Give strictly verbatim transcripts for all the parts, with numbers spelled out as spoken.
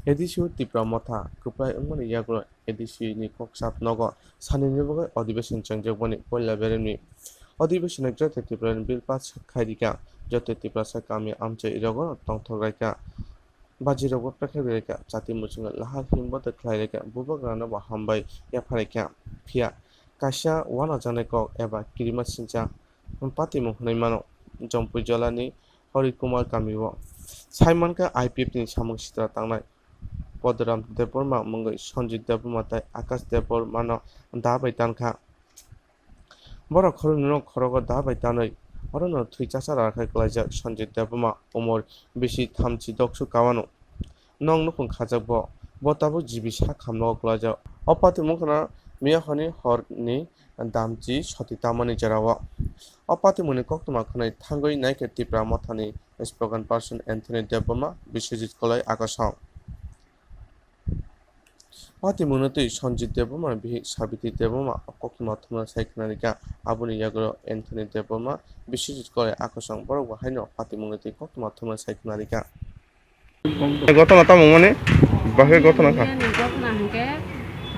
A D C o Tipra Motha kwplai wngmani yagulo A D C ni kok sap nogo sanini bagwi adhibeshon chengjakmani poila beremni adhibeshonno joto Tripura ni bill pass khai rikha, joto Tiprasa kami amchai rogo tongthok raikha, baji rogo pekha raikha, chati muchungo lahar himbo tei khlai raikha, bubagrano bo hambai yapha raikha. Phiya kaisa wanajaknai kok eba kirima sincha patimung hwnwi mano Jompui Jolani Hori Kumar kamio. Sai mankha I P F ni samung sitra tangnai Podoram Debbarma mungwi Sanjit Debbarma tei Akash Debbarmano da bai tankha. Borok khoroknwino khorogo da bai tanwi orono thwi chasa rakhai klaijak Sanjit Debbarma, umor bisi thamchi doksu kawano. Nong nukhung khajak bo, bo tabuk G B sak hamno kwlaijak. O patimung khna miya hwnwi horni damchi soti tamani jorao. O patimungni koktwma khwnwi thangwi naikhe Tipra Mothani spokesperson Anthony Debbarma, Biswajit Koloi, Akasong. Patimungno twi Sanjit Debbarma bihik Sabiti Debbarma koktwma thumna sai khwnarikha. Aboni yagulo Anthony Debbarma, Biswajit Koloi, Akasong borok bo haino patimungno twi koktwma thumna sai khwnarikha. Gotona tamo mani? Bahai gotona kha. Biyani gotona hwnkhe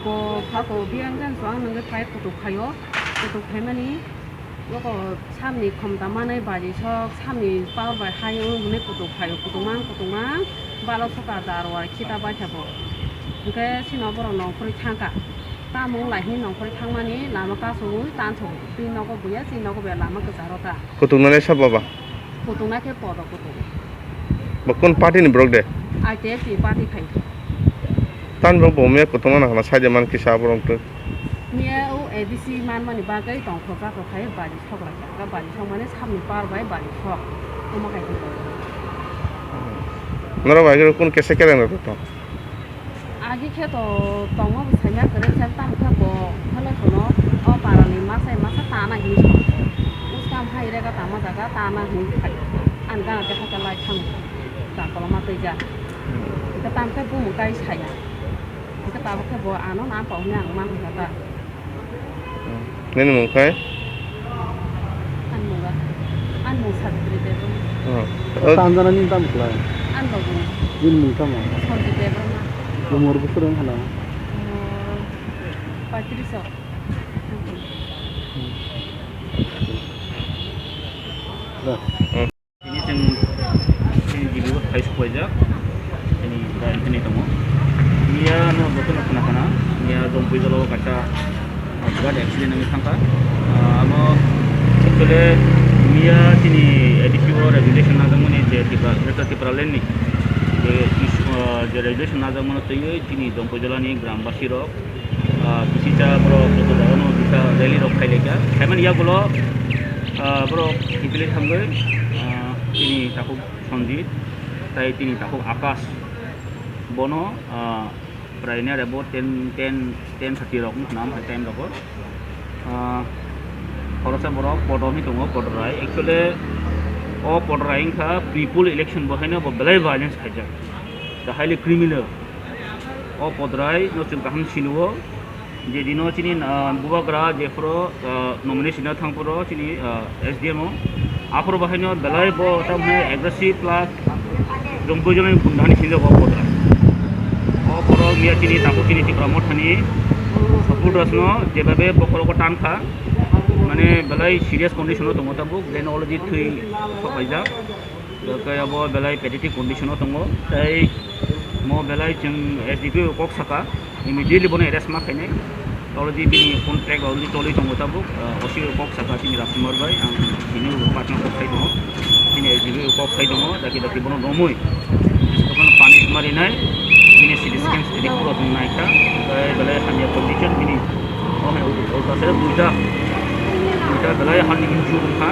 bo phako biyang jan swang nungwi phai kutuk phaio. Kutuk phaimani yoko samni khomta manwi bari sok, samni power bai hai wng hwnwi kutuk phaio. Kutuk mang, kutuk mang, balo soka darwar khita bai kha bo. Hwnkhe chini borok nongkhorwi thangkha. Tamo wng lai hwnwi nongkhorwi thangmani lama kasugwi tansugwi. Twi nogo buya, chini nogo buya lama kwcharo ta. Kutuk nani sa baba? Kutung na khe podo kutung. Bo kun party ni borok de? I T F ni party khai. Tan borok bo miya kutung na khana saide man kisa borok to. Miya o A D C man mani bagwi tong thok jak khai bari sok lai kha. Bari sok mani samni par bai bari sok. Tuma khai. Noro bai kun kese kereng rok to. Agi khe to tongo bo saimya kwrwi khe tamo khe bo phalai phano o parani masa masa tana hinwi song. Uskam hai rega tama jaga tana hinwi khai. Ani gana khe hakhe lai thang ta koloma twijak. Hwnkhe tamo khe bumung kai saya. Hwnkhe tabuk khe bo ano na pau hwnwi ang man hwnkha ta. Nini mung khai? Ani mung ba? Ani mung Sabitri Debbarma. Oh. Tanjana nini tamo khlai? Ani logi. Nini mung tamo? Sanjit Debbarma. Umor bwswk wng khana? Umor paitris o. Da. Hmm. Tini chwng, chini G B o thai suklaijak, chini da Anthony tongo. Miya no jotono khna khna, miya Jompui jala o kaisa, ah, birat accident wngwi thangkha. Ah, amo actually miya chini A D C o resolution najakmani je Tipra, Greater Tipraland ni je is-, ah, je resolution najakmano twiwi chini Jompui jala ni gram basi rok, ah, bisi cha borok joto jagano bisa rally rok khailai kha. Khaimani yagulo, ah, borok kiphilwi thangwi, ah, chini takhuk Sanjit, tai chini takhuk Akash. Bono, ah, prai nai rebo ten, ten, ten thirty rok wngkha na, amhai time rogo. Ah, khoroksa borok Podor hinwi tongo, Podorai. Actually, o Podorai wngkha pre-poll election bo haino bo belai violence khaijak. The highly criminal. O Podrai no chwng kaham sini o, je dino chini, ah, bubagra jephuru, ah, nomination no thang phuru chini, ah, S D M o, aphuru bahaino belai bo tamni aggressive plus Jompui jala ni gunda hinwi sinijak o Podrai. O borok miya chini takhuk chini Tipra Mothani supporters no jebabe bokhorogo tankha, mane belai serious condition o tongo tabuk, then already thwi sok laijak. Khe abo belai pathetic condition o tongo, tei mo belai chwng S D P o kok saka, immediately bono arrest ma khainai. Already bini contract already choli tongo tabuk, ah, O C o kok saka chini Rajkumar bai, ang bini ulo patna kok sai tongo, chini S D P o kok sai tongo, daki daki bono romwi, bono punish ma rinai, bini C T scan study pura chwng naikha, tei belai hamya condition bini, o hai ulta side o duita, duita belai hani injury wngkha,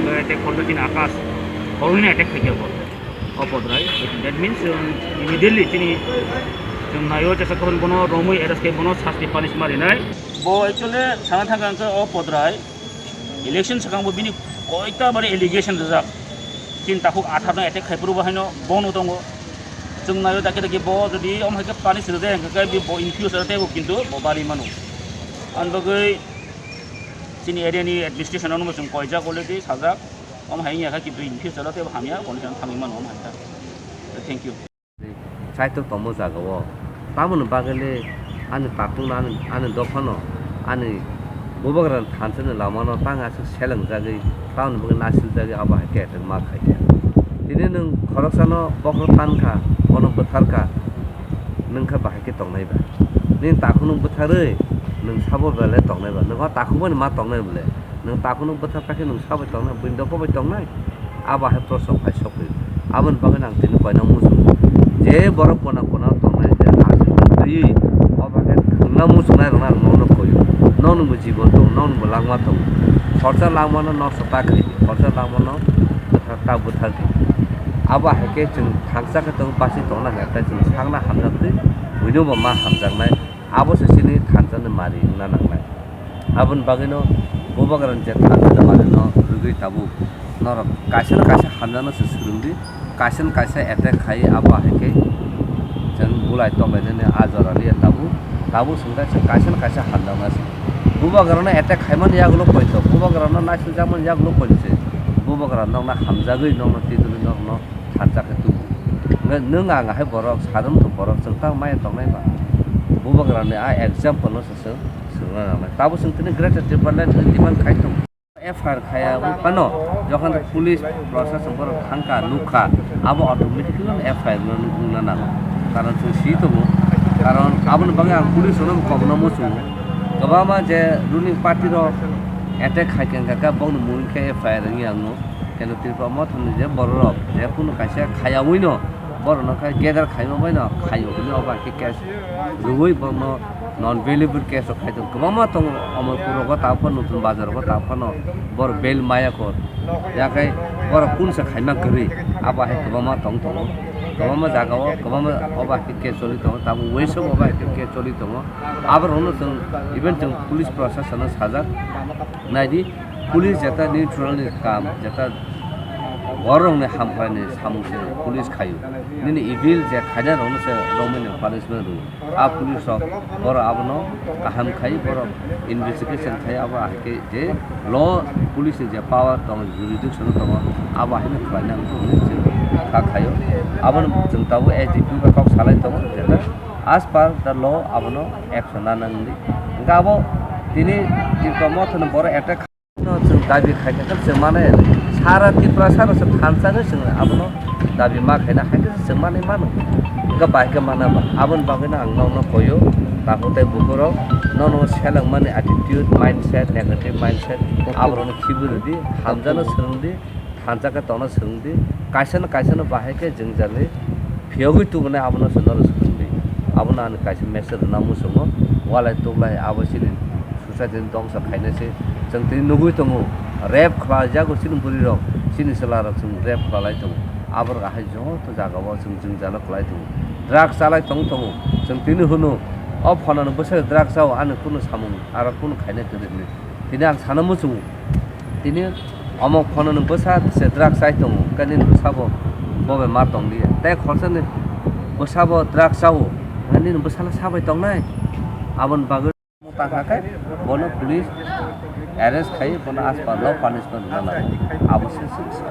belai attack khoroksa chini Akash. Khoroknwi attack khaikha bo, o Podrai. That means, um, immediately chini, chwng naio, chesa khoroknwi bono romwi arrest khai bono sasti punish ma rinai. Bo actually sana thangkha hwnkhe o Podrai election swkang bo bini koita bari allegation rijak. Chini takhuk athar no attack khai phuru bo haino bono tongo. Chwng naio daki daki bo jodi omo hai khe punish rijak hwnkhe khe bo in future teibo kintu bo bari mano. Ani bagwi chini area ni administration no bo chwng koijak already sajak. Omo hai wngya khe kintu in future o teibo hamya condition thangwi mano omo hai khe. Thank you. Saitok tongmo jagao. Tamoni bagwi le ani takhukno ani, ani dophano ani bubagrani thansa ni lamano tang aswk selengjagwi, tamoni bagwi nasiljagwi abo hai khe attack ma khaikha. Tini nwng khoroksano bokhorok tankha, bono bwtharkha, nwng khe bahai khe tongnai ba? Nini takhukno bwtharwi nwng sabo belai tongnai ba? Nwng o takhukmani ma tongnai bole? Nwng takhukno bwtharkha khe nwng sabai tongnai, buini dopha bai tongnai? Abo hai proshno phai sokphi. Aboni bagwi ang tini koina muchungo. Je borok kona kona tongnai je aswk twi, obo khe khwna muchungnai rokno ang nono koio. Nokni bo jibon tongo, nokni bo langma tongo. Khorsa langmano noksa ta khaidi, khorsa langmano bwthar ta bwthardi. Abo hai khe chwng thangsa khe tong basi tongna hwnkhe chwng sakna hamjaktwi, buino bo ma hamjaknai. Abo se chini thansa ni mari wngna nangnai. Aboni bagwino bubagrani je thansa ni mari no rwgwi tabuk norok kaisa na kaisa hamjakno se swrwngdi, kaisa na kaisa attack khai abo hai khe chwng bulai toklainani a jora liya tabuk, tabuk chwng kaisa, kaisa na kaisa hamjakna se. Bubagrano attack khaimani yagulo poito, bubagrano naisingjakmani yagulo poito se, bubagra nokno hamjagwi nokno twi twi nokno thansa khe tubu. Hwnkhe nwng ang hai borok, sadom to borok, chwng tang maya tongnai ba? Bubagrani a example no se chwng swrwngna nangnai. Tabuk chwng tini Greater Tipraland hwnwi demand khai tongo. F I R khaya wng phano, jokhon police proshashan borok thangkha, nukha, abo automatically F I R no wngna nango. Karon chwng si tongo. Karon aboni bagwi ang police rokno kokno muchungo. Kwbangma je ruling party rok attack khai khe wngkha khe, bokni mung khe F I R wngya wngno. Keno Tripura Mothani je bororok je kunu kaisa khayawino borokno khe gather khaima baino khayo hwnwi obo hai khe case rwui borokno non bailable case rok khai tongo. Kwbangma tongo Amarpur rogo tabuk phano Nutun Bazar rogo tabuk phano borok bail maya kho. Yakhai borok kunsa khaima kwrwi abo hai kwbangma tong tongo. Kwbangma jagao kwbangma obo hai khe case choli tongo, tabuk West o obo hai khe case choli tongo. Aborokno chwng even chwng police proshasano sajak naidi. Police jeta neutral ni kam, jeta borokni hamkrai ni samung se police khaio. Nini evil je khainai rokno se romwi ni punishment rwo. A police rok borok abono kaham khai, borok investigation khai, abo hai khe je law police ni je power tongo, jurisdiction tongo, abo hai no khlai nang thung hinwi chwng kha khaio. Abono chwng tabuk S D P bai kok salai tongo, jeta as per the law abono action na nang di. Hwnkhe abo tini Tripura Mothani borok attack No chwng dabi khai khe chwng mano, sara Tripura sara se thansa no chwng abono dabi ma khaina hai khe chwng manwi mano. Hwnkhe bai khe mana ba? Aboni bagwi no ang nokno koyo, takhuk tei bukhuk rok, nono seleng mani attitude, mindset, negative mindset, aborokno khibi rwdi, hamjano swrwngdi, thansa khe tongna swrwngdi, kaisa no kaisa no bahai khe jwngjal ni phiyogwi tubunai abono se norok swrwngdi. Abono ani kaisa message rwna muchungo, walai tuklai abo chini society ni dongsa khainai se. Chwng tini nugwi tongo, rape khlaijago chini bwrwi rok, chini chwla rok chwng rape khlai tongo. Aborok ahai joto jaga o chwng jwngjal o khlai tongo, drugs chalai tong tongo. Chwng tini hwno, o phano ni bwsai drugs chao, ani kunu samung aro kunu khainai kwrwi hinwi. Tini ang sana muchungo, tini omo phononi bwsa se drugs chai tongo, hwnkhe nini bwsabo bo bai ma tong liya. Tei khorsa ni bwsabo drugs chao, hwnkhe nini bwsala sabai tongnai? Aboni bagwi tangkha khe bono police arrest khai, bono as per law punishment rwna nango. Abo se chwng sa.